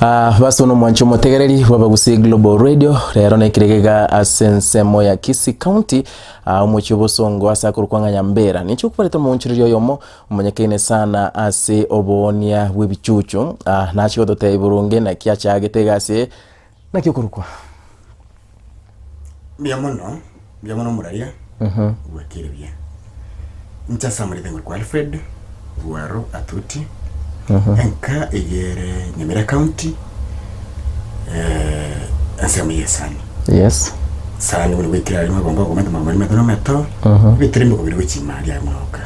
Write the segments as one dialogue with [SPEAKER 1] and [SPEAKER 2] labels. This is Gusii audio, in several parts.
[SPEAKER 1] Ah, basi bono omwanchi omotegereri bw'Abagusii Global Radio, rero nekire iga ase ensemo ya Kisii County, ah, omochie obosongo ase akorokwa ng'a Nyambera. Ninche okwarete omoonchoreria oyomo omonyekaine sana ase oboonia bw'ebichuchu, ah, nache gototebia boronge naki achagete egasi eye, naki okorokwa?
[SPEAKER 2] Mbuya mono, mbuya mono omoraria, bwakire buya. Inche ase amarieta ngorokwa Alfred Bwaro Atuti, enka eye ere Nyamira County, eh, ensemo ya Esani.
[SPEAKER 1] Yes.
[SPEAKER 2] Sani buna bwekire aria magomba ogomete magomba rimeto nometo, ebitiri mbiko biri gochia ime aria moka.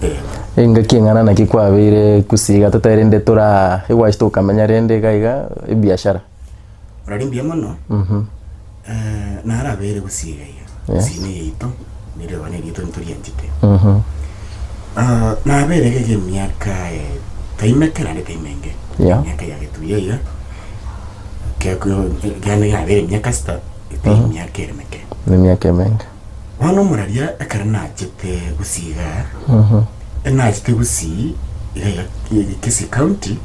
[SPEAKER 2] Eh.
[SPEAKER 1] Engaki eng'ana naki kwabeire gusii iga totebe rende tora egwachete okamenya rende iga iga ebiashara.
[SPEAKER 2] Orari mbuya mono, narabeire gusii iga iga, gusii ne eyaito, ne riroba ne eriaito ntorianchete. Nabeire iga iga emiaka tai meke naende tai menge,
[SPEAKER 1] Yeah.
[SPEAKER 2] emiaka ya getuya iga, yaani yabeire emiaka sita, etari emiaka ere meke.
[SPEAKER 1] Ne emiaka emenge.
[SPEAKER 2] Bono omoraria ekero nachete gusii igaa, enachete gusii iga iga Kisii County,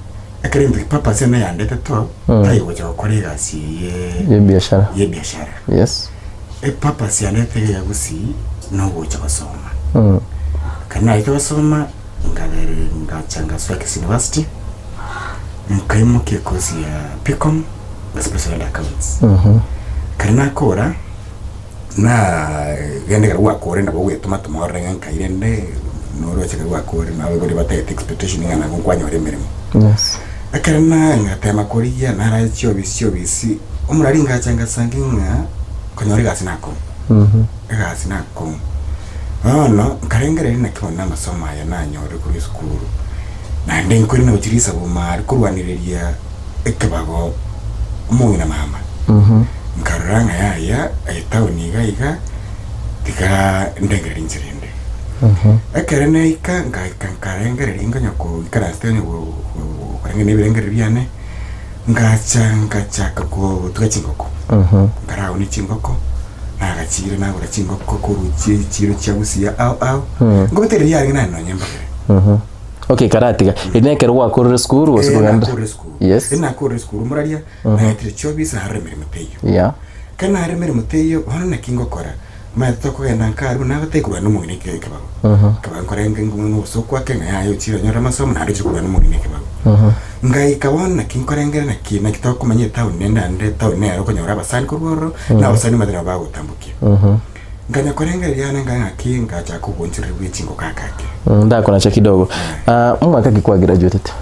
[SPEAKER 2] Ekero into purpose ene yandete to, tari gocha gokora egasi eye
[SPEAKER 1] Y'ebiashara.
[SPEAKER 2] y'ebiashara.
[SPEAKER 1] Yes.
[SPEAKER 2] Epurpose yandete iga ya gusii, nogocha gosoma. Ekero narete gosoma, nkabere ngacha ngasoa Kisii University, nkaimokia ecourse ya BCom na special accounts. Ekero nakora, Na rende ekero gwakore nabo ogwetoma toma orore ng'a nkai rende noroche ekero gwakore nabo baria batagete expectation ng'a nabo nkwanyora emeremo.
[SPEAKER 1] Yes.
[SPEAKER 2] Ekero na ngatema korigia narache chiofisi chiofisi, omorari ngacha ngasangi ng'a konyora egasi nakong'u, egasi nakong'u. Bono nkarengereria naki bono amasomo aya nanyorire korwa esukuru, naende nkoirana gochia risabu maria korwanereria ekebago omong'ina mama, nkarora ng'a yaya etown iga iga tiga ndengererie inche rende. Ekero naika ngaika nkarengereria nkonya koikaransete onye koreng'ana na ebirengererio biane, ngacha ngachaka gotuga chingoko, nkaraonia chingoko, nagachire nagora chingoko korwa chichiro chia gusii ao ao, nkobetereria yarenge naende nonye mbabere.
[SPEAKER 1] Okay, karatiga. Eri nekero gwakorire esukuru gose
[SPEAKER 2] Eh,
[SPEAKER 1] kogenda?
[SPEAKER 2] nakorire esukuru.
[SPEAKER 1] Yes.
[SPEAKER 2] Eri nakorire esukuru moraria, naetire chiobisi narora emeremo teiyo.
[SPEAKER 1] Yeah.
[SPEAKER 2] Ekero narora emeremo teiyo, bono naki ngokora? Omanyete tokogenda nka aria buna agotebi korwana nomong'ina eke ekebago. Ekebago nkorenge ng'o nobosoku ake ng'a yaya ochire onyore amasomo naende ochire korwana nomong'ina ekebago. Ngaika bono naki nkorengera naki naki tokomanya etown nende ande etown nere okonyora abasani korwa ororo, na abasani omanyete nabo bagotambokia. Nkanya korengereria ane ng'a ng'aki ngachaka obonchoreri bwe chingoko ake ake.
[SPEAKER 1] Ndakonacha kidogo. Ah, omwaka ki kwagraduatete?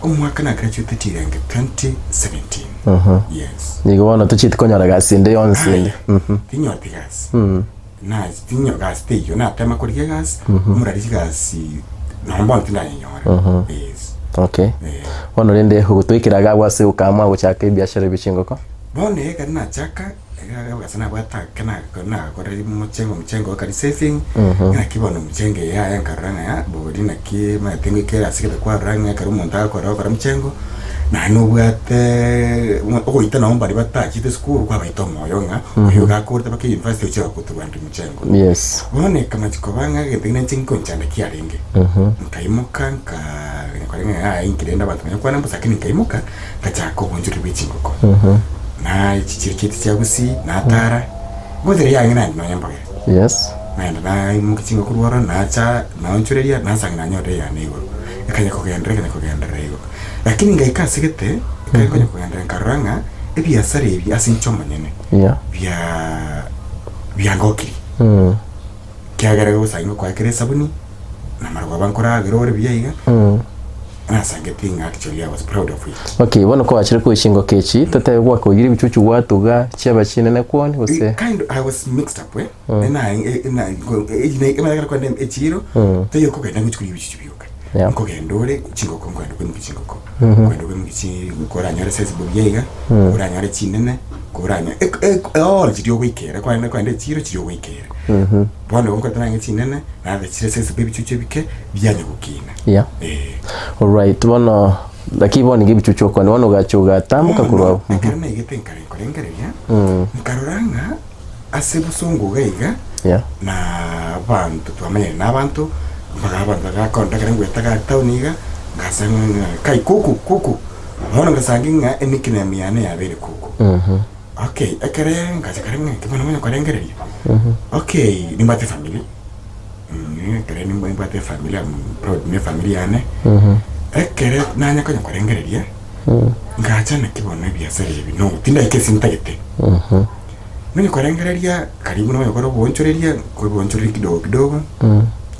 [SPEAKER 2] Omwaka nagraduatete irenge 2017. Yes.
[SPEAKER 1] Nigo bono tochieti konyora gasi ende yonsi ende.
[SPEAKER 2] Aya, tinyoreti gasi. Na tinyo gasi teiyo natema korigia egasi, omorari chigasi nonya bono tindanyenyora. Yes.
[SPEAKER 1] Okay.
[SPEAKER 2] Eh.
[SPEAKER 1] Bono rende ogotoikera iga abwo ase okaamua gochaka ebiashara ebio chingoko.
[SPEAKER 2] Bono ekero nachaka. Egasi nabwate ake nagakorire omochengo omochengo okari saving, naki bono omochengo eye yaya nkarora ng'a bori naki omanyete ngoika ase egete kwarora ng'a ekero omonto agokora okora omochengo, naende nobwate ogoita nabo baria batachete esukuru kwabaita omoyo ng'a oyo iga akorete mpaka university ochire gotorwania omochengo.
[SPEAKER 1] Yes.
[SPEAKER 2] Bono ekamanya koba ng'a egento ekio nainche nkonchanda kiarenge, nkaimoka nkaa nkore ng'a yaya inki rende abanto banyare kwana mbosa lakini nkaimoka. Ngachaka obonchoreri bwe chingoko, na chichiro chiaito chia Gusii, natara, ngocha riria yarenge naende nonya mbogere.
[SPEAKER 1] Yes.
[SPEAKER 2] Naenda naimokia chingoko korwa ororo, nacha naonchoreria, nasanga nanyorire eyane igoro. Ekanya kogenderera ekanya kogenderera igo. Lakini ngaika ase gete, ekero nkonya kogenderera nkarora ng'a ebiasara ebi ase inche omonyene,
[SPEAKER 1] Yeah.
[SPEAKER 2] biaa biangokirie.
[SPEAKER 1] Mm.
[SPEAKER 2] Ekiagera gose ngokoa kera esabuni, na amarogoba nkoragera ore buya iga, nasangete ng'a actually I was proud of it.
[SPEAKER 1] Okay, bono kwachire koa chingoko echi, totebe gwakoigire ebichuchu gwatuga chiaba chinene kwoni gose?
[SPEAKER 2] Kind I was mixed up eh, ena ena ekero kwenda echiro, taiyo okogenda gochia korigia ebichuchu bioka,
[SPEAKER 1] Yeah.
[SPEAKER 2] nkogenda ore chingoko nkoenda koimokia chingoko, nkoenda koimokia chi koranyore size buya iga, koranyore chinene, koranyore all chiria ogoikera kwagenda kwenda echiro chiria ogoikera. Bono igo nkorete nange chinene, nabe chire ase ebibe ebichuchu ebike bianye gokina.
[SPEAKER 1] Yeah.
[SPEAKER 2] Eh.
[SPEAKER 1] Alright, bono lakini bono nigo ebichuchu okoni bono ogacha ogatamboka korwa
[SPEAKER 2] Bono,
[SPEAKER 1] abwo.
[SPEAKER 2] ekero naigete nkare nkorengereria, nkarora ng'a ase bosongo iga iga,
[SPEAKER 1] Yeah.
[SPEAKER 2] na abanto twamenyire na abanto, mpaka abanto bagakonda ekero ngwete iga town iga, ngasanga ng'a kai kuku kuku. Bono ngasangi ng'a enickname yane yabeire kuku. Okay, ekere ngacha kare ng'a bono monya korengereria, okay, nimbwate efamiri, ekere nimbwate efamiri am proud na efamiri yane, ekere nanya konya korengereria, ngacha naki bono ebiasara ebi no tindaika ase ntagete. Nonya korengereria karibu nonya gokora oboonchoreria, nkoboonchoreria kidogo kidogo,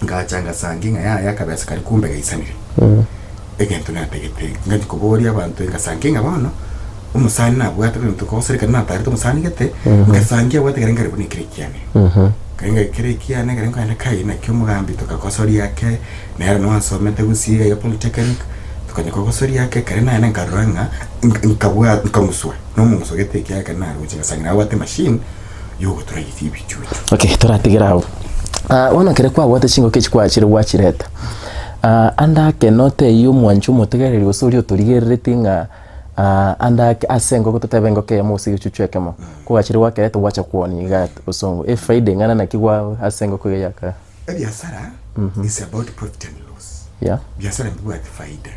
[SPEAKER 2] ngacha ngasangia ng'a yaya akabesa karia kumbe gaisanire. Egento natagete, ngachia koboria abanto ngasangia ng'a bono, omosani nabwate buna tokogosereka natarete omosani gete, ngasangia abwate ekero nkare buna ekere ekiane. Ekero nkare ekere ekiane ekero nkoenda kai naki omogambi tokagosoria ake, nere noo asomete gusii iga iga polytechnic, tokanya kogosoria ake ekere naye nkarora ng'a nka- nkabwa nkang'uswa na omong'uso gete ekiagera ekero naroche ngasangia nabwate emachine yogotura ebichuchu.
[SPEAKER 1] Okay, toratigera abwo. Ah, bono ekero kwabwate chingoko echi kwachire gwachireta, ah, ande ake notebie omwanchi omotegereri gose oria otorigereretie ng'a ande ake ase engoko totebe engoko eyemo gose egechuchu ekemo, kwachire gwakereta gwacha kwonia iga bosongo, efaida eng'ana naki gwa ase engoko iga yaka.
[SPEAKER 2] Ebiasara is about profit and loss.
[SPEAKER 1] Yeah.
[SPEAKER 2] Biasara mbibwati faida.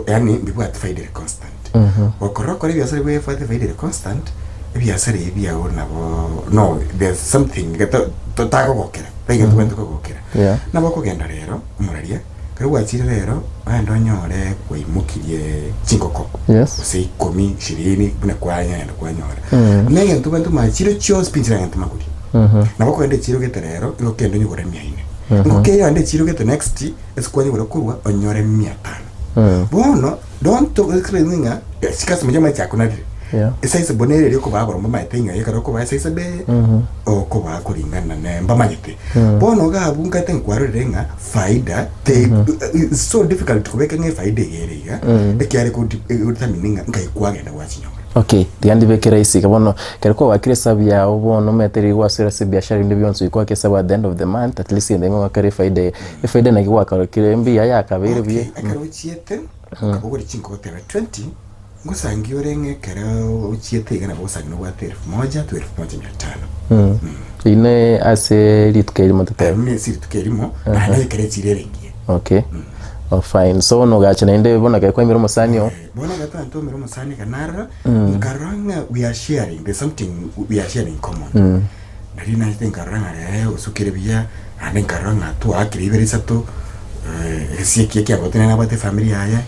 [SPEAKER 2] Yaani mbibwati faida ere constant. Gokora okore ebiasara bibwate faida ere constant, ebiasara ebi biago nabo no there's something geto totagogokera, taiyo tobwenerete kogokera.
[SPEAKER 1] Yeah.
[SPEAKER 2] Nabo okogenda rero omoraria, ekero gwachire rero, ogende onyore kwaimokirie chingoko
[SPEAKER 1] Yes.
[SPEAKER 2] gose ikomi, ishirini, buna kwanyagenda kwanyora. Na egento obwenerete komanya chire chionsi pi nchiragente magori. Nabo okogenda echiro gete rero, igo okende onyegore mia ine. Engoko eye yonde echiro gete next, ase kwanyegora korwa onyore mia tano. Bono, don't expect ng'a chicustomer chiamache chiakonarire.
[SPEAKER 1] Yeah.
[SPEAKER 2] Esize bono ere eria okobaa barobwo mbamaete ng'a ekero okobaa esize ebe okobaa koringana ne mbamanyete. Bono iga abwo nkaete nkwarorire ng'a faida te it's so difficult kobeka ng'a efaida iga ere iga, ekiagera ego determine ng'a nkai kwagenda gwachinyora.
[SPEAKER 1] Okay, tiga ndibeke rahisi iga bono, ekero kwawakire esabu yago bono omanyete riria gwasoire ase ebiashara binde bionsi goika oake esabu at the end of the month at least egento ng'o efaida eye, efaida naki gwakarokire mbuya yakabeire buya.
[SPEAKER 2] Okay, ekero ochiete, okabogoria chinko goteba twenty, ngosangi ore ng'a ekero ochiete iga nabo ogosangi nobwate elfu moja to elfu moja mia tano.
[SPEAKER 1] Eyio ne ase rituko erimo totebe.
[SPEAKER 2] Ayio ase rituko erimo, naende ekero echiro ere engiya.
[SPEAKER 1] Okay, oh fine. So bono ogacha naende bono ekero kwaimire omosani oo.
[SPEAKER 2] Bono ekero twantomire omosani iga narora, nkarora ng'a we are sharing, there's something we are sharing in common. Nario nachete nkarora ng'a ee osukire buya, naende nkarora ng'a twaakire ibere isato, egesie ekiya kiagote nere nabwate efamiri yaye,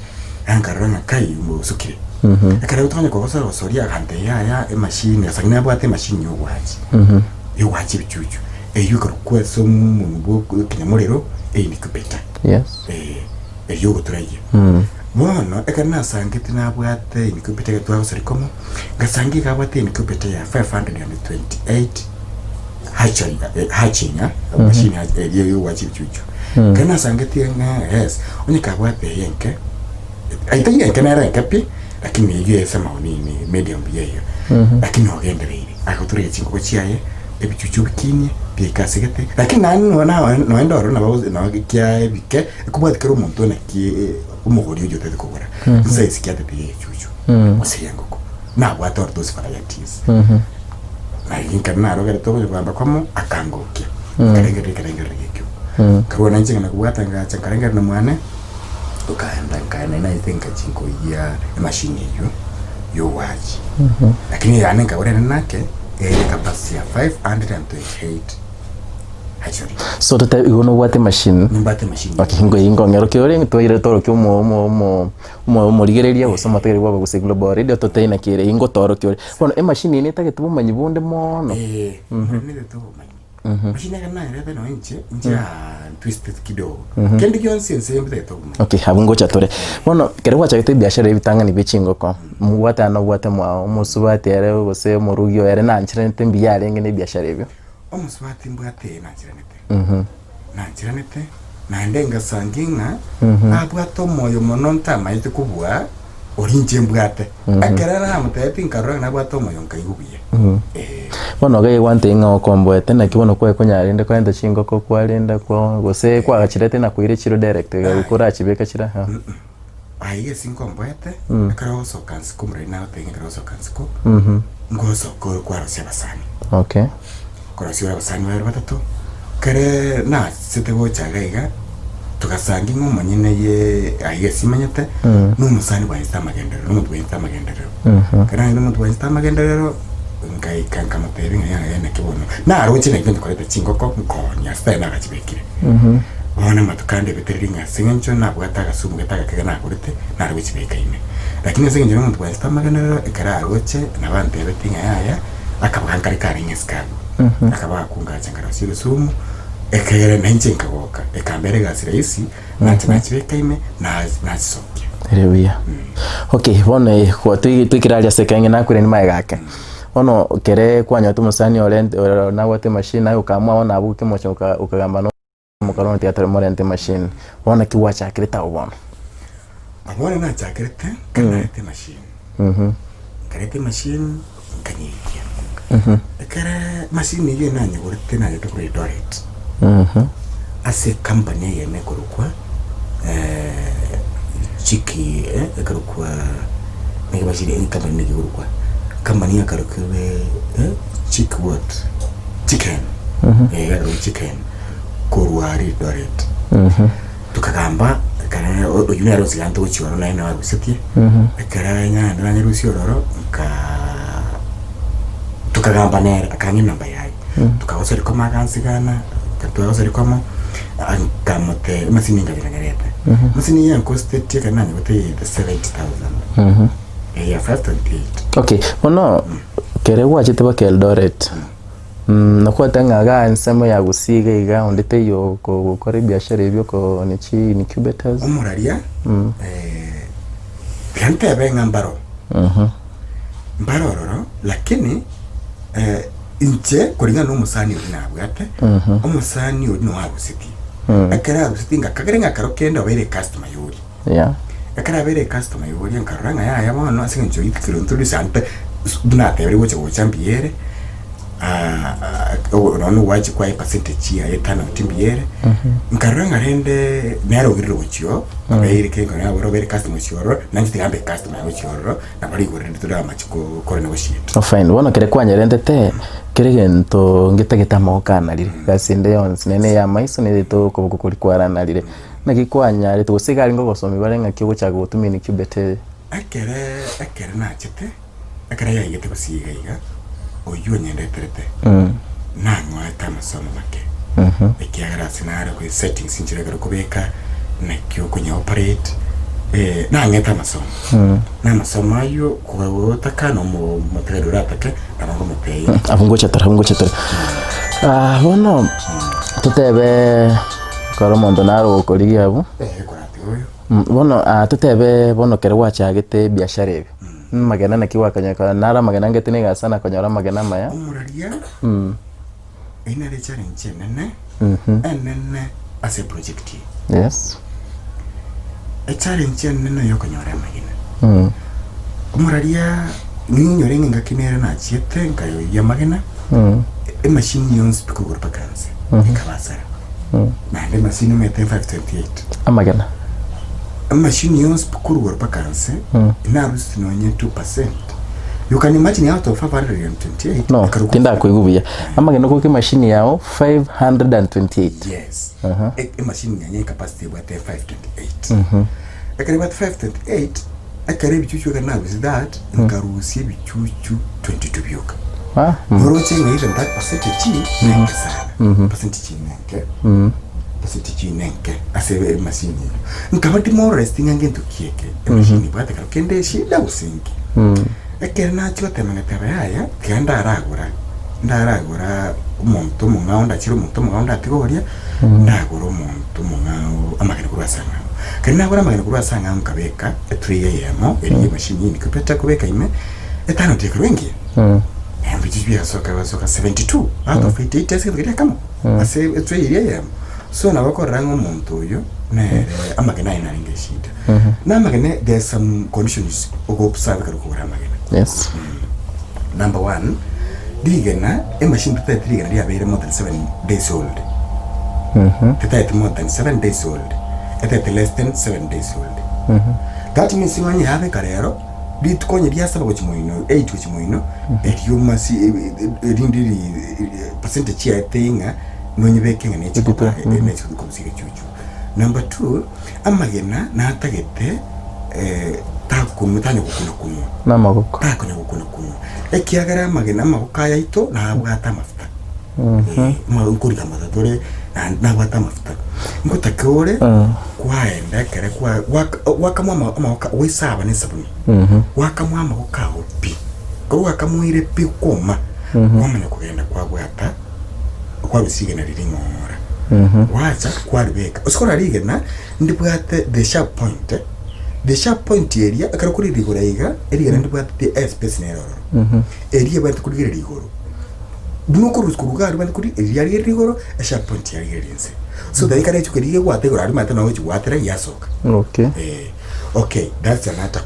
[SPEAKER 2] yaani nkarora ng'a kai osukire. Ekero tokonya kogosora gosoria agantebia yaya emachine, ase nabwate emachine ya ogoachi, ya ogoacha ebichuchu, eywo ekorokwa ase omonwa bwa ekenyamorero eincubator.
[SPEAKER 1] Yes.
[SPEAKER 2] Eh, eywo ogoturaigia. Bono ekero nasangete nabwate incubator ekero twagosori komo, ngasangia iga abwate incubator ya 528 hatchery hatching machine eria ya ogoacha ebichuchu. Ekero nasangetie ng'a yes, onye kabwate eye enke, aitaiyo enke nere enke pi, lakini eywo ase amaoni ime medium buya iga, lakini ogendereire, agotureria chingoko chiaye, ebichuchu obikinie, biaika ase gete, lakini naende nonya na nonya ororo nabo nonye kia ebike, ekobwati kera omonto naki omogori oyio otagete kogora, size ki atete ya egechuchu, gose ya engoko, nabwate ore those varieties. Naye inka narogerete okonya kogamba komo, akangokia, nkarengereria ekerengererio ekio. Nkarua nainche ng'a nakobwata ngacha nkarengereria na mwane, tokaenda nkaenda naete nkachi nkoiyia emachine eywo ya ogoachi. Lakini eyane nkagora ere nake, ere capacity ya 528 hatchery.
[SPEAKER 1] So totebe igo nobwate emachine.
[SPEAKER 2] Nimbwate emachine.
[SPEAKER 1] Okay, ngoyia nkong'erokia ore toire torokia omo omo omo omo omorigereria gose omotegereri bwabo gose global radio totebe naki ere ingotorokia ore. Bono emachine eye netagete obomanyi bonde moono.
[SPEAKER 2] Eh, netagete obomanyi. Machine ekero nayerete nonya inche, inche twisted kidogo. Kende gionsi ense eye mbitagete obomanyi.
[SPEAKER 1] Okay, abwo ngocha tore. Bono ekero gwachagete ebiashara ebitang'ani bie chingoko, mobwate ande nobwate mwao, omosubati ere gose omorugi oyo ere nancheranete mbuya arenge na ebiashara ebio.
[SPEAKER 2] Omosubati mbwate eye nancheranete. Nancheranete, naende ngasangia ng'a abwate omoyo mono ntamaete kobua oria inche mbwate. Ekero namotebetie nkarora ng'a nabwate omoyo nkaigwa buya. Eh.
[SPEAKER 1] Bono iga egwantebia ng'a okomboete naki bono kwekonyara rende korenta chingoko kwarenda kwa gose kwagachirete na koira echiro direct iga korachibeka chire aa.
[SPEAKER 2] Aye ase nkomboete, ekero ogosoka nsiko omoreri nagotebia ng'a ekero ogosoka nsiko, ngosoka ore kwarosia abasani.
[SPEAKER 1] Okay.
[SPEAKER 2] Korosia ore abasani babere batato, kere nasete gocha iga iga, Togasangia ng'a omonyene ye aiga ase imanyete, na omosani bwanchete amagenderero, na omonto bwanchete amagenderero. Ekero nagende omonto bwanchete amagenderero, nkaika nkamotebia ng'a yaya naki bono, naroche naki nkoreta chingoko nkoonia ase tari nagachibekire. Bono amatuko ande ebetereria ng'a ase eng'encho nabwate agasumu gete agake iga nagorete, nare gochibeka ime. Lakini ase eng'encho na omonto bwanchete amagenderero, ekero aroche, nabo antebetie ng'a yaya, akaboga nkare karenge isiko abwo. Akaba akungacha nkarosia egesumu, Ekegere nainche nkagoka, ekambera egasi rahisi, nache nachibeka ime, na- nachisokia.
[SPEAKER 1] Ere buya. Okay, bono eh, kwa toi- toikere aria ase ekenge nakwire nime aye gake. Bono kere kwanyora omosani orente ore nabwate emachine naye okaamua bono abwo kemocha oka okagamba na omokara one tiga tore morente emachine. Bono naki gwachakerete abwo bono?
[SPEAKER 2] Abwo bono nachakerete, ekero narete emachine, nkareta emachine nkanyeikia. Ekere emachine eyio nanyegorete nagete korwa Eldoret, ase ecompany eyemo ekorokwa chiki ekorokwa naki bachire ecompany naki ekorokwa, ecompany yakarokirwe chick what? Chicken, eh yakarokirwe chicken korwa aria Eldoret. Tokagamba ekere oyio nere osigante gochia ororo naye narusetie, ekere naende nanyerusia ororo nkaa tokagamba nere akang'a enamba yaye, tokagosoria komo agansigana, ekero twagosoria komo, nkamotebia emasini nkabera nyerete, emasini eye yankositetie ekero nanyegoteyete 70,000 eya 528.
[SPEAKER 1] Okay, bono kere gwachete mpaka Eldoret. Nakwete ng'a igaa ensemo ya Gusii iga iga onde taiyo okogokora ebiashara ebi okoonia chi incubators.
[SPEAKER 2] Omoraria, tiga ntebe ng'a mbaro, mbaro ororo lakini inche koringana na omosani oria nabwate, omosani oria nigo arusetie. Ekero arusetie ngakagera ng'a kero kende obeire ecustomer ya oria.
[SPEAKER 1] Yeah.
[SPEAKER 2] Ekero abeire ecustomer ya oria nkarora ng'a yaya bono ase eng'encho ritikiri introduce ante buna atebire gocha gocha mbuya ere, nonya ogwachi kwaye percentage yaye etano mbuya ere, nkarora ng'a rende nere oirire gochia oo, obeire kegima nabo obeire customer gochia ororo, nainche tiga mbe ecustomer gochia ororo, nabo rigoro rinde tore amache ko korenda gochieta.
[SPEAKER 1] Oh fine, bono kere kwanyerentete, kere egento ngetagete amagoko anarire, egasi ende yonsi, nere na eya amaiso nere to okoboko koria kwaranarire. Naki kwanyarete, gose iga arenge ogosomia bare ng'aki ogochaka gotumia incubator eye?
[SPEAKER 2] Ekere ekere nachete, ekere yaigete gose iga iga, oyio onyendeterete, nang'oete amasomo make, ekiagera ase nare kwe settings nchire ekero okobeka, naki okonya operate, nang'ete amasomo. Na amasomo ayio kogotaka na omo omotegereri oratake, nabo ngomotebia.
[SPEAKER 1] Abwo ngocha tore, abwo ngocha tore. Ah, bono totebe Ekero omonto nare ogokorigia abwo,
[SPEAKER 2] Eh, koratiga oyo.
[SPEAKER 1] bono aa totebe bono ekero gwachagete ebiashara ebi, amagena naki gwakonyora naro amagena angete nigo ase nakonyora amagena amaya.
[SPEAKER 2] Omoraria, eyio nere echallenge enene, enene ase eproject eye.
[SPEAKER 1] Yes.
[SPEAKER 2] Echallenge enene ya okonyora amagena. Omoraria, ninyore ng'a engaki nere nachiete nkayoyia amagena, emachine yonsi pi kogoro mpaka nse, ekaba asara. Naende emachine omanyete 528.
[SPEAKER 1] Amagena.
[SPEAKER 2] Emachine yonsi pi korwa igoro mpaka nse, narusie nonye 2%. You can imagine out of 528,
[SPEAKER 1] No,
[SPEAKER 2] ekero
[SPEAKER 1] tindakoigwa buya. Amagena okoka emachine yao 528.
[SPEAKER 2] Yes. E- Emachine yanye ecapacity ebwate 528. Ekero ebwate 528, ekero ebichuchu ekero narusie that, nkarusia ebichuchu 22 bioka.
[SPEAKER 1] Ah,
[SPEAKER 2] Noroche ng'a even that percentage nenke sana. Percentage nenke. Percentage nenke ase emachine eyio. Nkaba demoralized ng'a ngento ki eke? Emachine ebwate kero kende eshida gose nki? Ekero nachia gotema ngateba yaya, tiga ndaragora, ndaragora omonto omong'ao ndachire omonto omong'ao ndatiga oria, ndagore omonto omong'ao amagena korwa ase ang'ao. Ekero nagora amagena korwa ase ang'ao nkabeka etray eyemo eria emachine eye incubator kobeka ime, etano tekorwa engiya. Ebichuchu biasoka bigasoka 72 out of 88 ase egento keria ekemo, ase etray eria eyemo. So nabo okorora ng'a omonto oyo nere amagena aye narenge eshida. Na amagena there is some conditions ogo observe ekero okogora amagena.
[SPEAKER 1] Yes.
[SPEAKER 2] Number one, rigena emachine tetaeti rigena riabeire more than 7 days old. Tetaeti more than 7 days old. Etaeti less than 7 days old. That means ng'a onye yabeka rero, rituko onye riasaba gochia moino, 8 gochia moino, erio masi erinde ri percentage yaye tei ng'a nonyebeke ng'a nechi koba nechi kobusia egechuchu. Number two, amagena natagete takunwa tanya gokuna kunwa.
[SPEAKER 1] Namagoko.
[SPEAKER 2] Takonya gokuna kunwa. Ekiagera amagena amagoko aya aito nabwate amafuta. Eh, nkoriga amafuta tore naende nabwate amafuta. Ngotake ore kwaenda ekere kwa gwaka gwakamwa ama amagoko goisaba na esabuni. Gwakamwa amagoko ago pi, ekero gwakamoire pi kwoma, kwamanya kogenda kwabwata kwarusia rigena riria ring'ora. Gwacha kwaribeka, ase korora rigena ndibwate the sharp point, the sharp point eria ekero korire igoro iga, erigena ndibwate the air space nere ororo. Eria ebwenerete korigereria igoro. Buna okorusia korwa iga aria obwenerete kori eria yarigereria igoro, esharp point yarigereria inse. So that ekero echuka eria egwata igoro aria omanyete nabo egochi yasoka.
[SPEAKER 1] Okay.
[SPEAKER 2] Eh, okay, that's another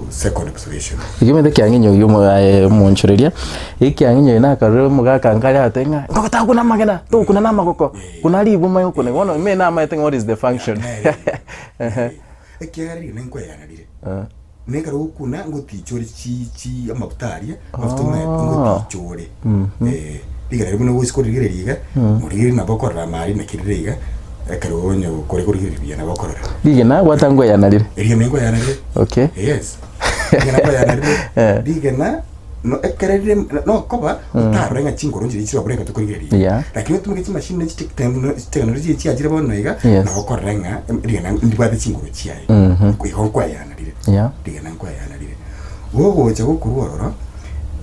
[SPEAKER 2] second observation.
[SPEAKER 1] Ekemete kiang'inyo oyio omo aye omonchoreria, ekiang'inyo oyo nakarora omogaka nkare agotebi ng'a ngoko tagokuna amagena, togokuna na amagoko, kuna ribuma okune. Bono ime namaete ng'a what is the function.
[SPEAKER 2] Nere. Ekiagera riria nenkoeyana rire. Nekero ogokuna ngotichore chi chi amafuta aria, amafuta omanyete ngotichore. Eh, rigena riria buna ogochi korigereria iga, origereria nabo okorora amari naki rire iga, ekero onye kore korigereria buya nabo okorora.
[SPEAKER 1] Rigena gwata nkoeyana rire.
[SPEAKER 2] Rigena nkoeyana rire.
[SPEAKER 1] Okay.
[SPEAKER 2] Yes. Rigena nkoeyana rire.
[SPEAKER 1] Eh.
[SPEAKER 2] Rigena no ekere rire nokoba otarore ng'a chingoro nchiria chire oborenge tokorigereria.
[SPEAKER 1] Yeah.
[SPEAKER 2] Lakini otumeke chimashini ne chitekinoloji chiachire bono iga,
[SPEAKER 1] Yes.
[SPEAKER 2] nabo okorora ng'a rigena ndibwate chingoro chiaye. Igo nkoeyana rire.
[SPEAKER 1] Yeah.
[SPEAKER 2] Rigena nkoeyana rire. Gogocha gokorwa ororo,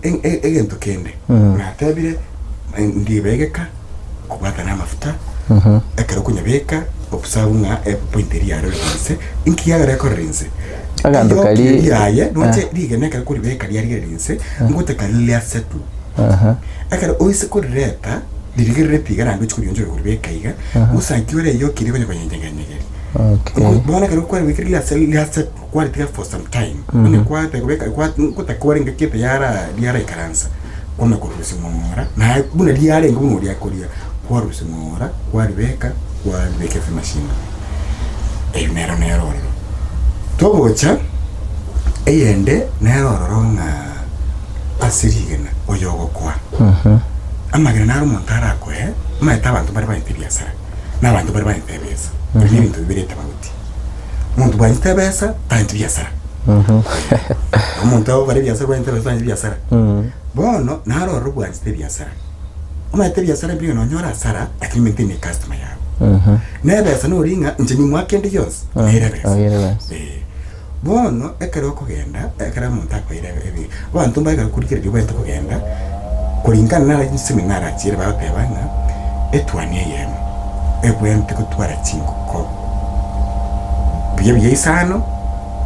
[SPEAKER 2] e- e- egento kende, natebire ndibegeka kobwatana amafuta, ekero okonyabeka observe ng'a epoint eria yarorire inse, inki kiagera ekorora inse?
[SPEAKER 1] Aganto
[SPEAKER 2] Eyoki
[SPEAKER 1] kari-
[SPEAKER 2] eria yaye, noche rigena ekero koribeka riarigereria inse, ngotaka riria settle. Ekero oise korireta, ririgerereti iga naende ochi korionchora koribeka iga, osanki ore eyoki eria okonya konyenyegenyegeria.
[SPEAKER 1] Okay.
[SPEAKER 2] Bono ekero kwaribekire riria ase riria ase kwaritiga for some time, onye kwateba kobeka kwa ngotaka orenge gete yara riaraikaransa, kwamanya korusia ng'ora, naye buna riarenge buna oria akoria, kwarusia ng'ora, kwaribeka, kwaribeka ase emachine. Eywo nero nero ororo. Togocha, eyende nero ororo ng'a ase rigena oyo ogokoa. Amagena naro omonto arakoe, omanyete abanto mbare baete ebiasara. na abanto baria baete ebesa. Ebi nebinto bibere etabauti. Omonto bwanchete ebesa, tanchi biasara. Omonto agokora ebiasara bwanchete ebesa tanchi biasara. Bono, naro ororo bwanchete ebiasara. Omanyete ebiasara ebi nonya ore asara, lakini maintain ecustomer yago. Na ebesa nori ng'a inche nimoa kende gionsi, nere ebesa.
[SPEAKER 1] Nere ebesa.
[SPEAKER 2] Eh. Bono, ekero okogenda, ekero omonto akoira ebi, abanto mbare ekero korigereria obwenerete kogenda, koringana nare chisemi narachiire bagoteba ng'a etuani eyemo ebwenerete gotwara chingoko buya buya isano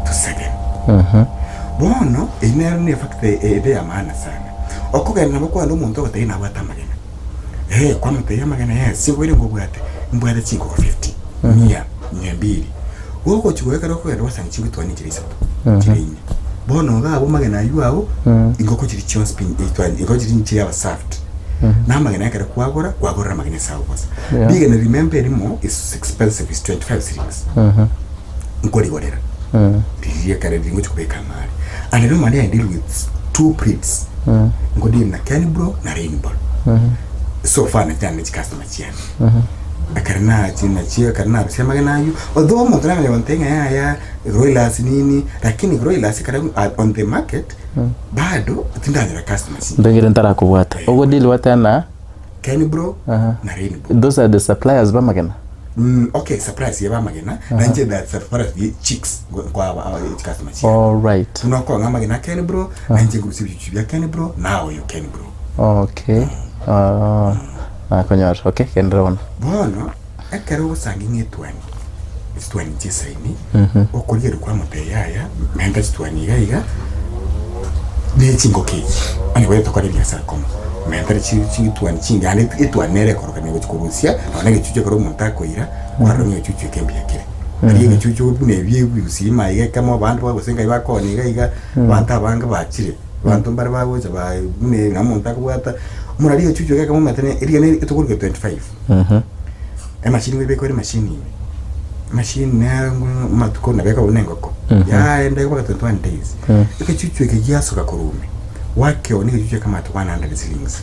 [SPEAKER 2] to seven. Bono, eyio nero ne efactor ere ya maana sana. Okogenda nabo kogenda omonto ogotebia nabwate amagena, eh kwamotebia amagena yes, chinkoire ngobwate, mbwate chingoko fifty, mia, mia mbili. Gogochia goika ekero okogenda gwasanga chigotwania chire isato, chire inye. Bono iga abwo amagena aywo ao, ingoko chiria chionsi pi etwani igo chiria nchire aba served. Na amagena ekero kwagora, kwagorera amagena ase agokosa.
[SPEAKER 1] Yeah.
[SPEAKER 2] Rigena remember erimo is expensive is 25 shillings. Nkorigorera. Riria ekero riria ngochia kobeka amare. And normally I deal with two breeds. Nkodeal na Kenbro na Rainbow. So far nachande ne chicustomer chiane. Ekero nachia nachio ekero narusia amagena aywo, although omonto namanya gontebia ng'a yaya broilers nini, lakini broilers ekero are on the market, bado tindanyora customers inche.
[SPEAKER 1] Ndagere ntarakobwata. Ogo deal gwateba na
[SPEAKER 2] Kenbro
[SPEAKER 1] Aha.
[SPEAKER 2] na Rainbow.
[SPEAKER 1] those are the suppliers b'amagena.
[SPEAKER 2] Mm, okay suppliers ya b'amagena, nainche the suppliers ye chicks nkoa chicustomer chiane.
[SPEAKER 1] Alright.
[SPEAKER 2] Buna okong'a amagena a Kenbro, nainche nkorusia ebichuchu bia Kenbro, naye oyo Kenbro.
[SPEAKER 1] Okay. Ah. Nakonyora, okay, genderera bono.
[SPEAKER 2] Bono ekero ogosangi ng'a etuani, chituani chisaini, okorigereria kwamotebia yaya, menta chituani iga iga, ne chingoko echi, onye goeta tokore ebiasara komo, mentere chi chituani chingiya naende etuani nere ekorokania gochia korusia, nonya egechuchu ekero omonto akoira, kwarora ng'a egechuchu eke mbuya kere. Riria egechuchu buna ebi ebigusii maiga ekemo abande gose ngai bakoonia iga iga, abanto abange bachire. Abanto mbare bagocha ba buna ng'a omonto akobwata omorari egechuchu eke ekamomete ne eria ne etokorwa 25. Emachini nigo ebekwa ere emachini ime, emachini nero amatuko nabo ekoba buna engoko, yaenda mpaka 21 days, egechuchu eke giasoka korwa ime, gwakeonia egechuchu ekamata 100 shillings.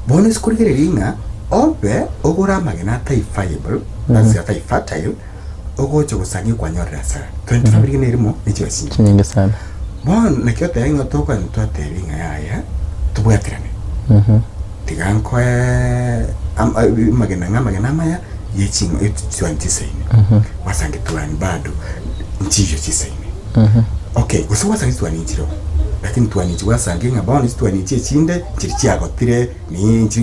[SPEAKER 2] Bono ase korigereria ng'a. Obe ogore amagena atai viable, that's atai fertile, ogocha gosangia kwanyorire hasara. 25 rigena erimo ne chibesa chinyinge.
[SPEAKER 1] Chinyinge sana.
[SPEAKER 2] Bono naki oteba ng'a tokogenda twatebi ng'a yaya tobwaterane. Tiga nkoe am- amagena ng'a amagena amaya ye ching'o chituani chisaine. Gwasangia tuani bado nchiyo chisaine. Okay, gose gwasangia chituani nchireo, lakini tuani echi gwasangia ng'a bono chituani echi echinde nchiri chiagotire. Ninche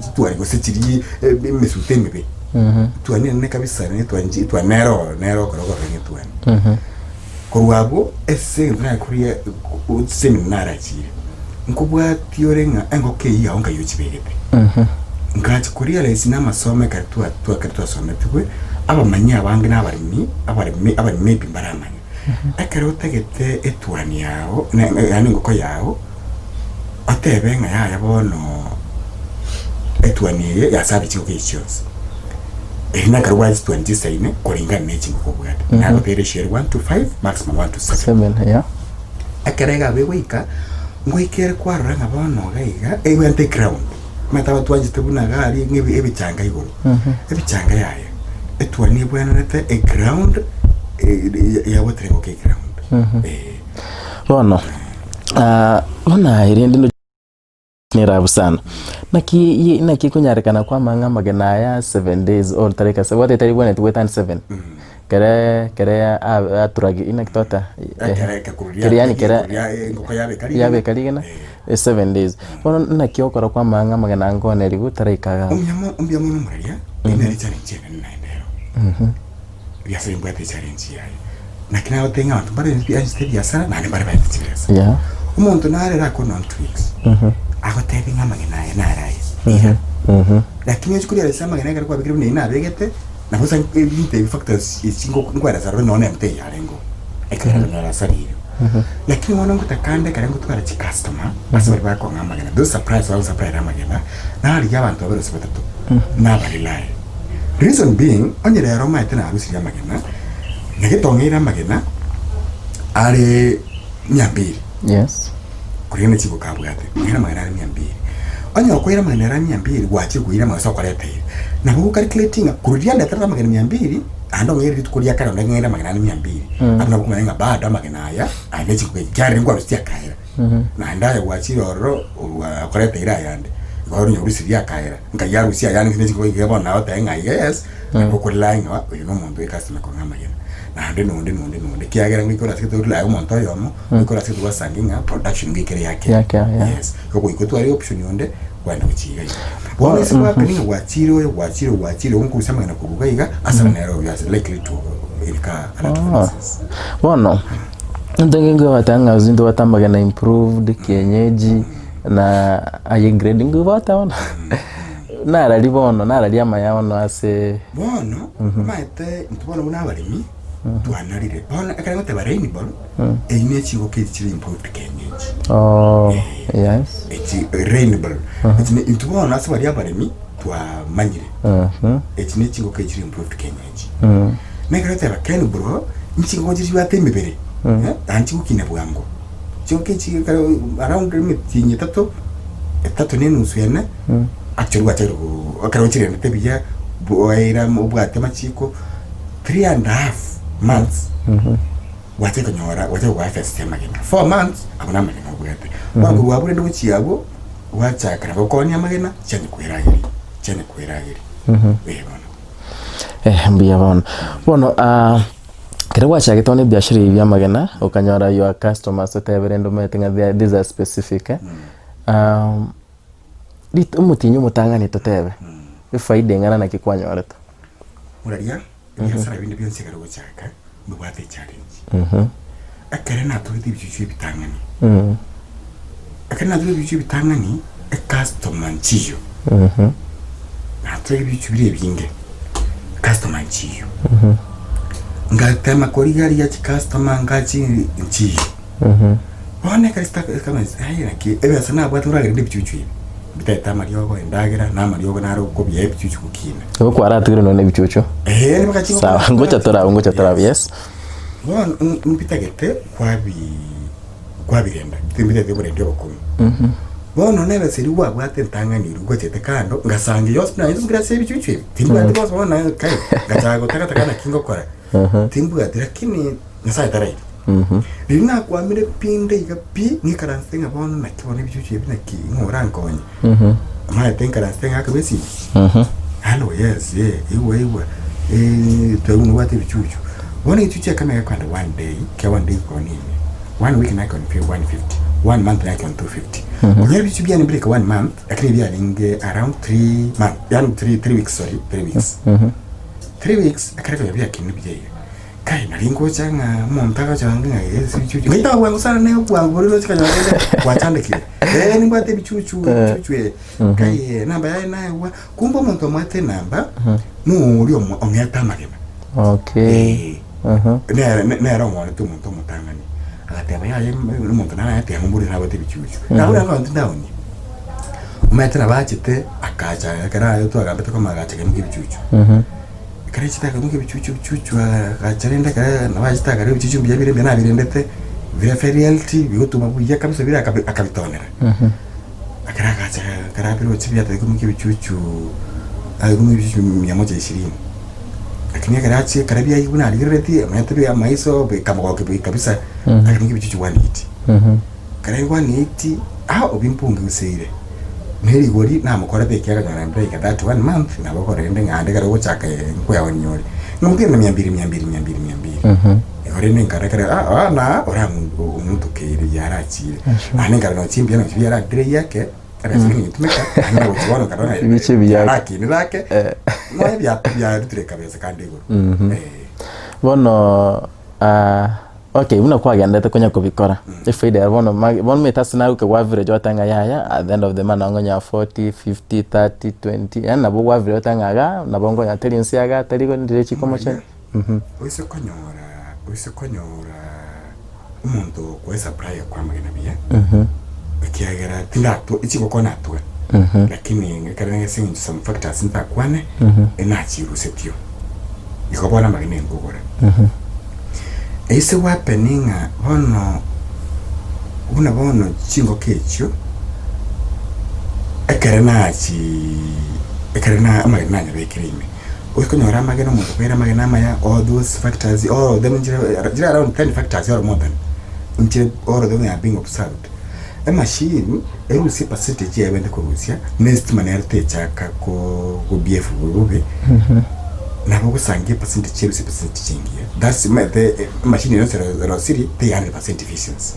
[SPEAKER 2] chitwani gose chiria emesuta emebe, etwani enene kabisa na etwani chi etwani nere oo nere okora okorora ng'a etwani. Korwa abwo, ase egento nakoria chisemi narachire, nkobwatia ore ng'a engoko eyio yago nkai ochibegete. Nkachi korealize na amasomo ekero twa twa ekero twasometigwe, abamanyi abange na abaremi, abaremi abaremi maybe mbaramanye. Ekero otagete etwani yago, na yaani engoko yago. Otebe ng'a yaya bono etuoni eye yasabe chingoko echi chionsi. Eri nekero obwate chituoni chisaine koringana ne chingoko obwate. Nagoteire share 1 to 5 maximum 1 to 7.
[SPEAKER 1] Seven, yeah.
[SPEAKER 2] Ekero egaba egoika, ngoika ere kwarora ng'a bono iga iga, ebwate eground. Omanyete abatwanchete buna iga aria ng'a ebi- ebichanga igoro. Ebichanga yaya, etuoni ebwenerete eground, yabwatire engoko eground. Eh.
[SPEAKER 1] Bono, buna erinde ndo nerabu sana, naki ye naki ekonyarekana kwamang'a ng'a amagena aya seven days old tareka se gwateba tari bwenereti goetania seven, kere kere a- aturagi inaki twata
[SPEAKER 2] Ekere ekekuru
[SPEAKER 1] kere yaani kere
[SPEAKER 2] engoko yabeka rigena.
[SPEAKER 1] yabeka rigena seven days. Bono naki okora kwamang'a ng'a amagena aya nkonerigwe taraika igaa.
[SPEAKER 2] Omuya mo mbuya mono omoraria, eri nere echallenge enene naende ero. Ebiasara embwate echallenge yaye. Naki nagotebia ng'a abanto mbare banchete ebiasara naende mbare baete chibesa.
[SPEAKER 1] Yeah.
[SPEAKER 2] Omonto nare arakore nonye 2 weeks, agotebie ng'a amagena aya nare aya, ira. Lakini ochi koria ase amagena ekero kwabekire buna eyio nabegete, nabo ase ebinto ebi factors echi nko nkweresa aroro nonye na emete eye yarengeo, ekero konyora asara eyio. Lakini bono ngotakande ekero ngotwara chicustomer, ase baria bakong'a amagena, those suppliers bagosupply amagena, narigia abanto babere gose batato, nabarely. Reason being, onye rero omanyete narusirie amagena, nagetong'eire amagena are mia mbili,
[SPEAKER 1] Yes.
[SPEAKER 2] korende ne chingoko abwate, ng'aire amagena are mia mbili. Onye okoira amagena are mia mbili, gwachire koira amagena ase okoreteire, nabo ogokalculating ng'a korwa riria ndeterete amagena mia mbili, naende ong'eire rituko ria kare onde ng'aire amagena ande mia mbili, abwo nabo okomanya ng'a bado amagena aya, aya ne chingoko echi, kiarire nkwarusitie akaera. Naende aye gwachire ororo, orwa okoreteire ayande, igo onye orusirie akaera. Nkai arusie ayande ng'ina chingoko iga bono nagoteba ng'a iga yes, nabo okorely ng'a oyo na omonto oye customer kong'a amagena. Naende nonde nonde nonde ekiagera ngoika ore ase gete orely omonto oyomo, goika ore ase gete gwasangi ng'a production ngoika ere yake.
[SPEAKER 1] Yake, yeah.
[SPEAKER 2] Yes, igo goika otware option onde, kwagenda gochia iga iga. Bono ase gwakani ng'a gwachire oyo gwachire oyo gwachire oyo nkorusia amagena korwa iga iga, asara nere oyo ase likely to incur a lot of losses.
[SPEAKER 1] Bono, egento nkobwata ng'a ase intobwate amagena improved, kienyeji. Na aye grade nkobwate bono, narari bono, narari amaya bono ase.
[SPEAKER 2] Bono, omanyete intwe bono buna abaremi, twanarire. Bono ekero ngoteba rainbow, eyio ne chingoko echi chire improved kienyeji.
[SPEAKER 1] Oh, yes.
[SPEAKER 2] Echi rainbow, echi ne intwe bono ase baria abaremi, twamanyire. Echi ne chingoko echi chire improved kienyeji. Na ekero ogoteba kenbro, nchingoko chiri chibwate emebere, naende chigokina bwango. Chingoko echi ekero around emetienyi etato, etato na enusu ene, actually gwachakire ko ekero ochirendete buya, bwaira obwate amachiko, three and a half months, gwachakire konyora gwachakire koharvest amagena. 4 months, abwo na amagena obwate. Bono korwa abwo rende gochia abwo, gwachaka nabo okoonia amagena, chianye kwerageria, chianye kwerageria, eh bono.
[SPEAKER 1] Eh, mbuya bono. Bono ekero gwachagete bono ebiashara ebi bia amagena, okanyora your customers otebe rende omanyete ng'a they are these are specific eh, rit omotienyi omotang'ani totebe, efaida eng'ana naki kwanyorete?
[SPEAKER 2] Oraria, ebiasara binde bionsi ekero ogochaka, mbibwate echallenge. Ekere natugete ebichuchu ebitang'ani, ekero natugete ebichuchu ebitang'ani, ecustomer nchiyo, natugete ebichuchu bire ebinge, customer nchiyo. Ngatema korigaria chicustomer ngachi nchiyo. Bono ekero chitaka aye naki, ebesa nabwate oragere ebichuchu ebi, mbitaete amariogo, endagera, na amariogo naro okobia ebichuchu gokina.
[SPEAKER 1] Igo kwaratigire nonya na ebichuchu?
[SPEAKER 2] Eeh, nigo
[SPEAKER 1] Sawa, ngocha torabe, ngocha torabe, yes.
[SPEAKER 2] Bono mbitagete kwabi kwabirenda, timbitagete oborendi obokong'u. Bono nebesa eria gwabwate entang'ani eria gochete kando, ngasangia yonsi buna naye ase ebichuchu ebi, timbwati bonsi bono naye kai, ngachaka gotagataka naki ngokora, timbwati lakini Nyasaye tarairi. Riria nakwamire pi nde iga pi, ng'ikaransete ng'a bono naki bono ebichuchu ebi naki ng'o orankonye. Omanyete nkaransete ng'ake bwa esimi, Hallo yes, eh, igwa igwa, twebuna obwate ebichuchu. Bono egechuchu ekemo gekoenda one day, kia one day koni ime, one week nakoni pi 150, one month nakoni 250. Konyora ebichuchu biane mbireke one month, lakini biarenge around three month, yaani three, three weeks sorry, three weeks. Three weeks, ekero konya biakinire buya iga. Kai, nari ngocha ng'a omonto agocha ange ng'a eh, ase ebichuchu. Ngaita bwango sana ne bwango boria roche kanyora rende gwachandekire. Eh, nimbwate ebichuchu, ebichuchu eh. Kai eh, enamba yaye naegwa, kumbe omonto omwete enamba, noria omo ong'ete amagena.
[SPEAKER 1] Okay.
[SPEAKER 2] Eh.
[SPEAKER 1] Aha.
[SPEAKER 2] Nere ne- nere ong'orete omonto omotang'ani. Agateba yaya em- omonto narayete ang'o mbori nabwate ebichuchu. Nabwo nabo ndaonie. Omanyete nabo achete, akacha ekero aye twagambete koma agacha kemokia ebichuchu. Ekero achete akaimokia ebichuchu ebichuchu agacha rende ekero nabo achete akarora ebichuchu mbuya bire mbuya nabirendete, bire very healthy bigotuma buya kabisa bire akabi akabitonera. Ekero agacha ekero abiroche biatagete koimokia ebichuchu, aimokia ebichuchu mia moja ishirini. Lakini ekero achia ekero biaigwa buna arigereretie, omanyete bia amaiso bikamogokia buya kabisa, akaimokia ebichuchu 180. Ekero aigwa 180, ah obimpungusire, na erigori namokorete ekiagera akanyora mbere iga that one month nabo korende ng'a ande ekero ogochaka nkweonia ore. Ng'a na mia mbiri mia mbiri mia mbiri mia mbiri. Igo rende nkarora ekero ah ah na oramotukeire yarachire. Naende nkarora nonya chimbuya nonya chiria yaradire ake, ebesa nigo nyetumeka, naende nagochia bono nkarora ng'a
[SPEAKER 1] Ebiche biyake.
[SPEAKER 2] yarakinire ake, nonya bia biarutire kabesa kande igoro. Eh.
[SPEAKER 1] Bono okay buna kwagendete konya kobikora, efaida yaye bono ma bono omanyete ase nagoika gwa average ogoteba ng'a yaya at the end of the month nabo nkonyora forty, fifty, thirty, twenty, yaani nabo gwa average ogoteba ng'a igaa nabo nkonya teri inse igaa tari igo ndire chikomochani.
[SPEAKER 2] Oise konyora, oise konyora omonto okoe supply okwa amagena buya, ekiagera tindatwa chigoko natwa, lakini ekero ase eng'encho some factors ntakwane, enachirusetio, igo bono amagena enkogora. Eise gwapen ng'a bono, buna bono chingoko echio, ekere nachi ekere na amagena nanyabekire ime. Okonyora amagena omonto okoira amagena amaya all those factors all of them nchire chire around ten factors or more than nchire all of them are being observed. Emachine erusie percentage yaye ebwenerete korusia na estima nero techaka ko go behave bobe nabo ogosangia epercentage erusie percentage engiya that's omanyete emachine yonsi erosiri tei 100% efficiency.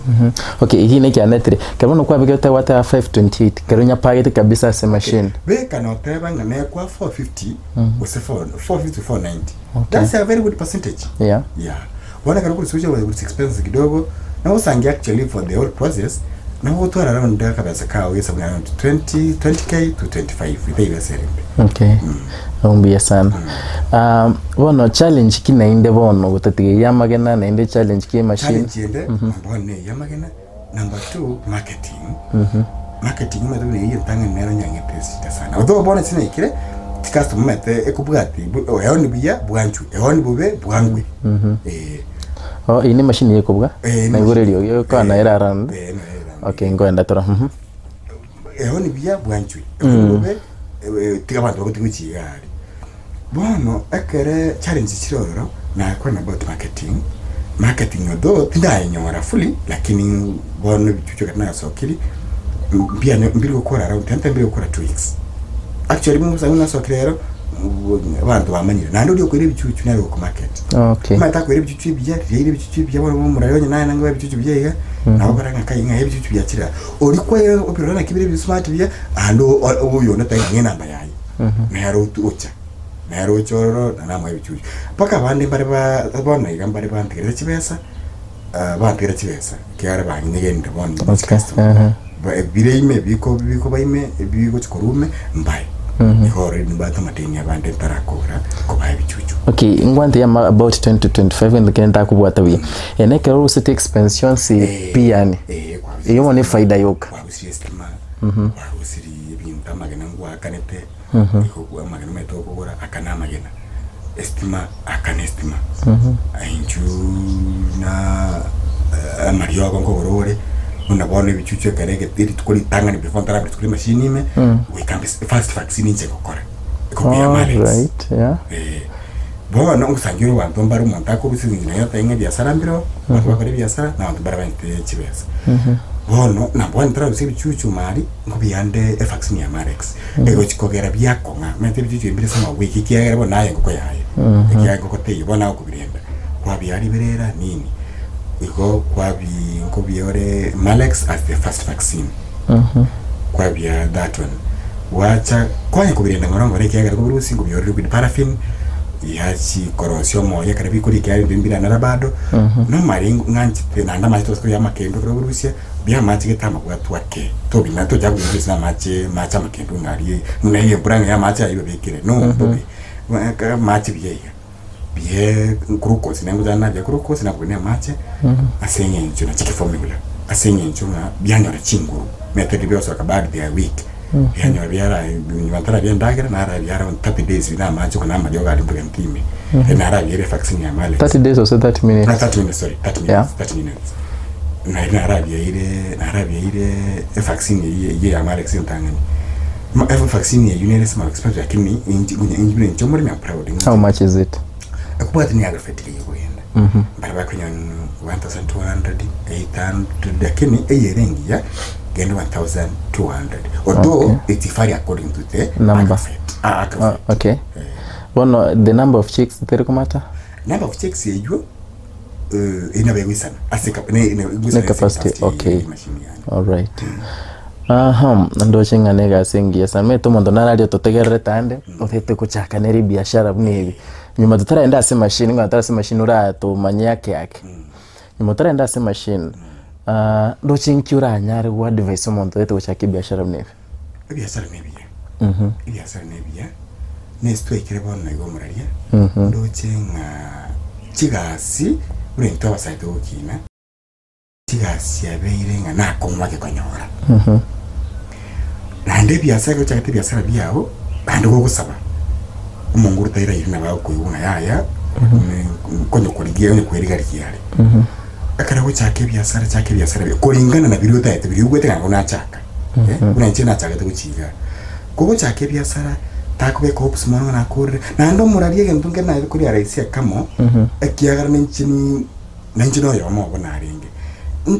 [SPEAKER 1] Okay, eki nekianetire, ekero bono kwabegete gwateba 528, ekero onyapagete kabisa ase emachine.
[SPEAKER 2] Beka noteba ng'a nekwa 450 gose 450 to 490 that's a very good percentage
[SPEAKER 1] Yeah.
[SPEAKER 2] yeah bono ekero okorisia oche gochia expenses kidogo nogosangia actually for the whole process nabo ogotwara around akabesa kao gesabu around 20 20k to 25 iga ebesa ere mbe
[SPEAKER 1] Okay. Abu mbuya sana. Ah, bono challenge ki naende bono gotatiga eyia amagena naende challenge ki emachine?
[SPEAKER 2] Challenge ende number one neye amagena Number two, marketing. Marketing omanyete buna eyio entang'ani nero nyang'ete esita sana. Although bono ase naikire, chicustomer omanyete ekobwati bu eoni buya bwanchwe, eoni bobe bwangwe. Eh.
[SPEAKER 1] Oh, eyio ne emachine ya ekobwa,
[SPEAKER 2] Eh,
[SPEAKER 1] naigure eriogi egokwana
[SPEAKER 2] eh,
[SPEAKER 1] ere around.
[SPEAKER 2] eh, nere around.
[SPEAKER 1] Okay, nkoenda toro. Mhm.
[SPEAKER 2] Eoni buya bwanchwe, eoni bobe eh, tiga abanto bagotiga gochia iga aria. Bono ekere challenge chire ororo, nakwana about marketing, marketing although tindayenyora fully lakini bono ebichuchu ekero nasokiri mbiane mbiri gokora around tente mbiri gokora 2 weeks. Actually buna nasokire ero abanto bamanyire naende oria okoira ebichuchu nere oko market.
[SPEAKER 1] Okay.
[SPEAKER 2] Omanyete akoira ebichuchu ebiya, riria aire ebichuchu ebiya bono omorari onye naye nang'o ebichuchu biya iga, nabo okora ng'a kai ng'a ebichuchu biachire aa. Oria kwaira obirore naki bire ebismart buya, naende oyo onde taiyo ng'a enamba yaye. Nere ocha, nere ocha ororo na namoe ebichuchu. Mpaka abande mbare ba bono iga mbare bantigerete chibesa, bantigera chibesa ekiagera banyegenire bono
[SPEAKER 1] Okay,
[SPEAKER 2] chicustomer.
[SPEAKER 1] aha.
[SPEAKER 2] Ba- Bire ime biko bikoba ime ebigochi korwa ime mbae. Igo already nimbwate amadeni abande ntarakora kobaa ebichuchu.
[SPEAKER 1] Okay, ngwante ya about 20 to 25 gento kende ntakobwata buya. Ene ekero oruseti expense chionsi pi yaani,
[SPEAKER 2] Eh, kwarusia
[SPEAKER 1] eyio bono efaida yoka.
[SPEAKER 2] kwarusia estima, kwarusirie ebinto amagena ngwakanete, igo okwo amagena omanyete okogora aka na amagena, estima aka na estima, inchuuu na amariogo nkogora ore, Buna bono ebichuchu ekero egete rituko ritang'ani before ntarabeka rituko ria emachine ime, goika mbe first vaccine inche ngokora, ekobua Marex.
[SPEAKER 1] Alright, yeah.
[SPEAKER 2] Eh, bono ngosangia ore abanto mbare omonto akorusia eng'encho naye otebe ng'a ebiasara mbireo, abanto bakore ebiasara, na abanto mbare banyete chibesa. Bono, na bono ntararusia ebichuchu mari, nkobiande evaccine ya Marex, egochi kogera biakong'a, omanyete ebichuchu ebi mbire ase amaboko eke ekiagera bono naye engoko yaye, ekiagera engoko teiyo, bono agokobirenda, kwabia riberera nini, igo kwabi nkobia ore Marex as the first vaccine. Kwabia that one, gwacha kwanya kobirenda ng'ora ng'ora ekiagera kobirusia nkobiorire liquid paraffin, yachi korosia omoyo ekero bikoria ekiagera ebinto mbiranara bado, nomare ng'anchete naende amache tobasa koria amakendu ekero obirusia, buya amache gete amabwatwa ake, tobina tochaka kobirusia ase amache amache amakendu ng'a aria buna embura ng'a ya amache aywo obekire no mbobe, amache buya iga. Bie glucose naende ngochana nabia glucose nabwo ne amache ase eng'encho nachi kiformula ase eng'encho ng'a bianyora chinguru omanyete riria bigosoka bado they are weak bianyora biara nyuma ntarabia endagera narabia around 30 days na amache okona amariogo aria mpaka ntime narabiere evaccine ya Marex
[SPEAKER 1] 30 days ose 30 minutes?
[SPEAKER 2] Ah, 30 minutes sorry 30 minutes
[SPEAKER 1] Yeah.
[SPEAKER 2] 30 minutes nari narabiaire narabiaire evaccine eyio eyio ya Marex entang'ani Ma evaccine eyio nere small expensive lakini inche inche inche omoremi am proud
[SPEAKER 1] How much is it?
[SPEAKER 2] Ekobwati ni Agrofert rigiya kogenda mbare bakonyora 1200 800 lakini eye ere engiya genda 1200 although
[SPEAKER 1] Okay.
[SPEAKER 2] it's vary according to the
[SPEAKER 1] Number.
[SPEAKER 2] Agrofert ah,
[SPEAKER 1] Ah,
[SPEAKER 2] Agrofert
[SPEAKER 1] okay.
[SPEAKER 2] Eh,
[SPEAKER 1] Bono the number of chicks teri komata?
[SPEAKER 2] number of chicks eywo eh, nabo egoisana ase eka- ne- ne- egoisana
[SPEAKER 1] Ne capacity,
[SPEAKER 2] ase
[SPEAKER 1] okay.
[SPEAKER 2] ye machine yane.
[SPEAKER 1] Alright. Aha, ndoche ng'a negasi engiya sana. Omanyete omonto nararia ototegererete ande, otagete gochaka nere ebiashara buna ebi. Nyuma totaragenda ase emachine, ng'a totara ase emachine oratomanye ake ake. Nyuma otaragenda ase emachine, ndoche nki oranyare go advise omonto otagete gochaka ebiashara buna ebi?
[SPEAKER 2] Ebiasara nebiya, ebiasara nebiya, nesi twaikire bono iga omoraria, ndoche ng'a chigasi buna intwe abasae togokina, chigasi chiabeire ng'a nakong'u ake konyora. Naende ebiasara ekero ochagete ebiasara biago, naende gogosaba, omonguru tairairi nabo agokoigwa ng'a yaya, nkonya korigia onye kweriga rigia are. Ekero ogochaka ebiasara chaka ebiasara biago koringana na biria otagete biria oigwete ng'a nabo nachaka, eh, buna inche nachagete gochia igaa. Kogochaka ebiasara, takobeka hopes mono ng'a nakorire, naende omoraria egento nkere naye koria rahisi akamo, ekiagera ninche ni nainche noyomo obo narenge.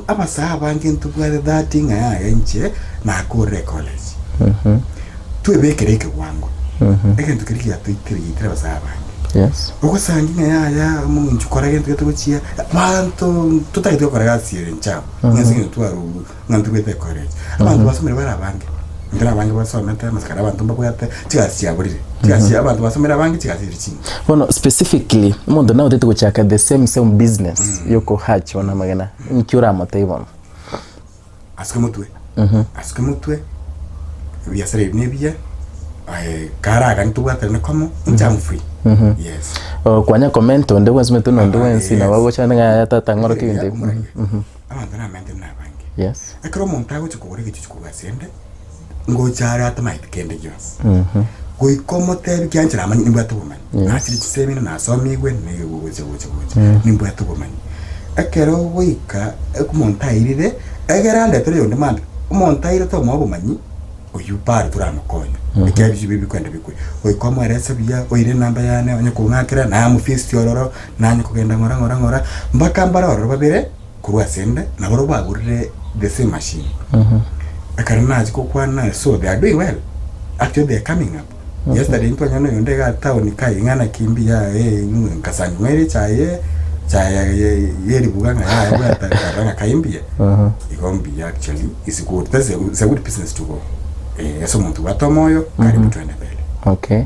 [SPEAKER 2] Abasae abange ntobwate that ng'a yaya inche nakorire ecollege. Twebekere ekewango, egento keria giatoitire giaitire abasae abange.
[SPEAKER 1] Yes.
[SPEAKER 2] Ogosangi ng'a yaya omonto kora gento gete gochia, abanto totagete gokora gasi ere inche abwo, ng'a ase eng'encho twarurwe ng'a ntobwate ecollege. Abanto basomire bare abange, nkere abange basomete amasakara abanto mbabwate, chigasi chiaborire, chigasi abanto basomire abange chigasi chiri chinke.
[SPEAKER 1] Bono specifically, omonto naye otagete gochaka the same same business yokohatch bono amagena, nki oramotebie bono?
[SPEAKER 2] Asuke motwe, asuke motwe, ebiasara ebi nebiya, karagani tobwaterane komo, inche am free, yes.
[SPEAKER 1] Oh, kwanya comment onde bwensi omanyete nonde
[SPEAKER 2] Ah,
[SPEAKER 1] bwensi nabo
[SPEAKER 2] yes.
[SPEAKER 1] agocha ng'a yaya tata ng'orokie ebinto ebi.
[SPEAKER 2] Omoraiyo, abanto namaete buna abange.
[SPEAKER 1] Yes.
[SPEAKER 2] Ekero omonto agocha kogora egechuchu korwa ase ende, ngocha are atamaeti kende gionsi. Goika omotebi kianchera namanye nimbwate obomanyi.
[SPEAKER 1] Yes.
[SPEAKER 2] Nachire chisemi nasomigwe nigo gocha gocha gocha, nimbwate obomanyi. Ekero goika omonto airire, egere andetere oyonde mambia, omonto airete omoe obomanyi, oyio bado toramokonya, ekiagera ebisio biria bikoenda bikwe. Goika omoerese buya, oire enamba yane, onye kong'akera, namofeesti ororo, nanye kogenda ng'ora ng'ora ng'ora, mpaka mbare ororo babere, korwa ase 'nde, nabarobwo bagorire the same machine. Ekero nachia gokwana, so they are doing well, actually they are coming up. Yesterday ntwanyora na oyonde iga town kai ng'a naki mbuya eh, nkasanga ng'aire echae echae ye yeribuga ng'a yaya bwata nkarora ng'a kai mbuya. Igo mbuya actually is good, that's a it's a good business to go. Eh, ase omonto obwate omoyo, karibu twende mbele.
[SPEAKER 1] Okay.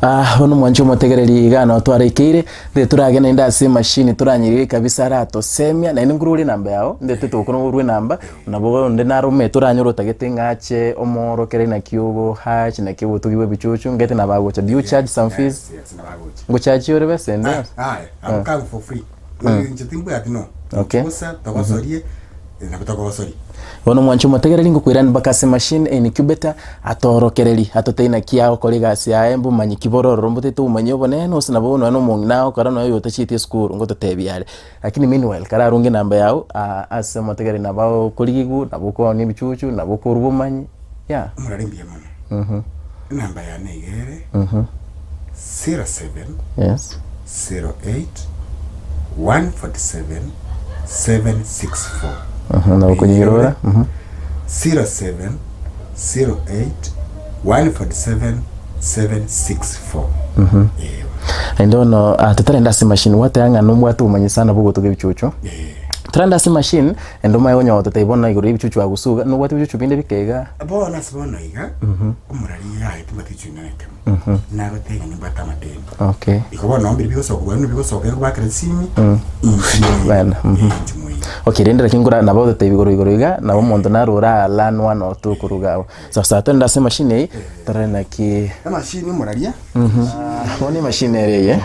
[SPEAKER 1] Ah, bono mwanche omotegereri iga nao twarekeire, Ndete toragende naende ase emachine toranyerire kabisa aratosemia, naende nkorwa ore enamba yao, ndete togokora orwe enamba, nabo onde nare omanyete oranyore otagete ng'a ache omoorokere naki ogohatch, naki ogotugi bwa ebichuchu, ngete nabo agocha. Do you charge some fees?
[SPEAKER 2] Yes, yes, nabo agocha.
[SPEAKER 1] Ngochachi ore besa ende
[SPEAKER 2] Ah,
[SPEAKER 1] yonsi?
[SPEAKER 2] aye, I will come for free. Inche timbwati no.
[SPEAKER 1] Okay.
[SPEAKER 2] Bosa, togosorie. Nabo togosoria.
[SPEAKER 1] Bono omwanchi omotegereri ngokoirani mpaka ase emachine incubator atorokereri atotebie naki agokora egasi yaye mbomanyi ki bore ororo mbotete obomanyi obonene gose nabo nonya na omong'ina agokora nonya oyotachieti esukuru ngototebia are. Lakini meanwhile kararunge enamba yago ase omotegereri nabo okorigigwa nabo okoonia ebichuchu nabo okorwa obomanyi yeah.
[SPEAKER 2] Omorari mbuya mono. Enamba yane iga ere, 07
[SPEAKER 1] Yes.
[SPEAKER 2] 08 147 764.
[SPEAKER 1] Mhm, nabo okonyirora. Mhm.
[SPEAKER 2] 07 08 147 764. Ewa.
[SPEAKER 1] Naende bono ah, totarenda ase emachine gwateba ng'a nobwate obomanyi sana bwa ogotuga ebichuchu.
[SPEAKER 2] Eh.
[SPEAKER 1] Torende ase emachine, naende omanye konya gototebia bono igoro ya ebichuchu agosuga, nobwate ebichuchu binde bike igaa.
[SPEAKER 2] Bono ase bono iga, omorari yaye timbwati ebichuchu nonya ekemo. Nagotebia ng'a nimbwate amadeni.
[SPEAKER 1] Okay.
[SPEAKER 2] Igo bono mbiri bigosoka bwango bigosoka nkobakera chisimi, inche moino.
[SPEAKER 1] Bana, mhm.
[SPEAKER 2] Eh, inche moino.
[SPEAKER 1] Okay, rende lakini nkora nabo ogotebia igoro igoro iga, nabo omonto naro ora learn one or two koruga abwo. Sasa torende ase emachine eye, torore naki
[SPEAKER 2] Emachine omoraria,
[SPEAKER 1] bono emachine ere eye.